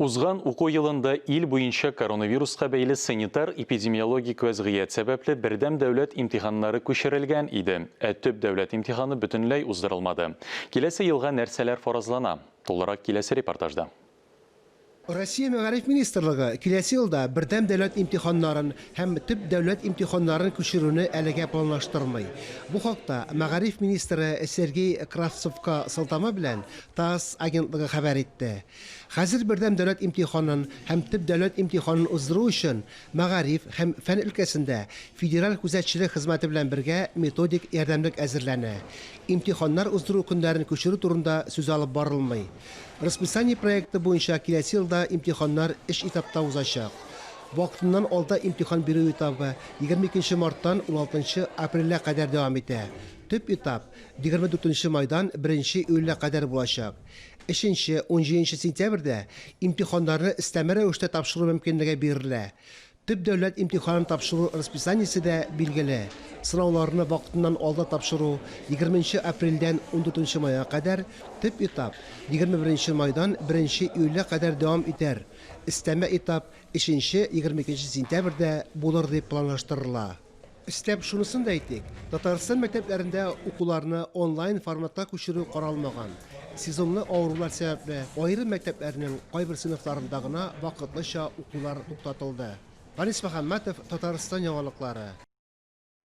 Узган уку елында ил буенча коронавируска бәйле санитар-эпидемиологик вәзгыять сәбәпле бердәм дәүләт имтиханнары күчерелгән иде, ә төп дәүләт имтиханы бөтенләй уздырылмады. Киләсе елга нәрсәләр фаразлана? Тулырак киләсе репортажда. Россия Мәгариф министрлыгы киләсе елда бердәм дәүләт имтиханнарын һәм төп дәүләт имтиханнарын күчерүне әлегә планлаштырмый. Бу хакта мәгариф министры Сергей Кравцовка сылтама белән ТАСС агентлыгы хәбәр итте. Хәзер бердәм дәүләт имтиханын һәм төп дәүләт имтиханын уздыру өчен мәгариф һәм фән өлкәсендә федераль күзәтчелек хезмәте белән бергә методик ярдәмлек әзерләнә. Имтиханнар уздыру көннәрен күчерү турында сүз алып барылмый. Расписание проекты буенча киләсе елда имтиханнар өч этапта узачак. Вакытыннан алда имтихан бирү этабы 22 нче марттан 16 нчы апрельгә кадәр дәвам итә. Төп этап 24 нче майдан беренче июльгә кадәр булачак. Өченче, унҗиденче сентябрьдә имтиханнарны өстәмә рәвештә тапшыру мөмкинлеге бирелә. Төп дәүләт имтиханын тапшыру расписаниесе дә билгеле. Сынауларны вакытыннан алда тапшыру егерменче апрельдән ундүртенче майга кадәр, төп этап 21 майдан беренче июльгә кадәр дәвам итәр, өстәмә этап өченче, 22 сентябрьдә булыр дип планлаштырыла. Өстәп шунысын да әйтик, Татарстан мәктәпләрендә укуларны онлайн форматка күчерү каралмаган. Сезонлы авырулар сәбәпле, аерым мәктәпләрнең кайбер сыйныфларында гына вакытлыча укулар туктатылды. Фанис Мөхәммәтов, Татарстан яңалыклары.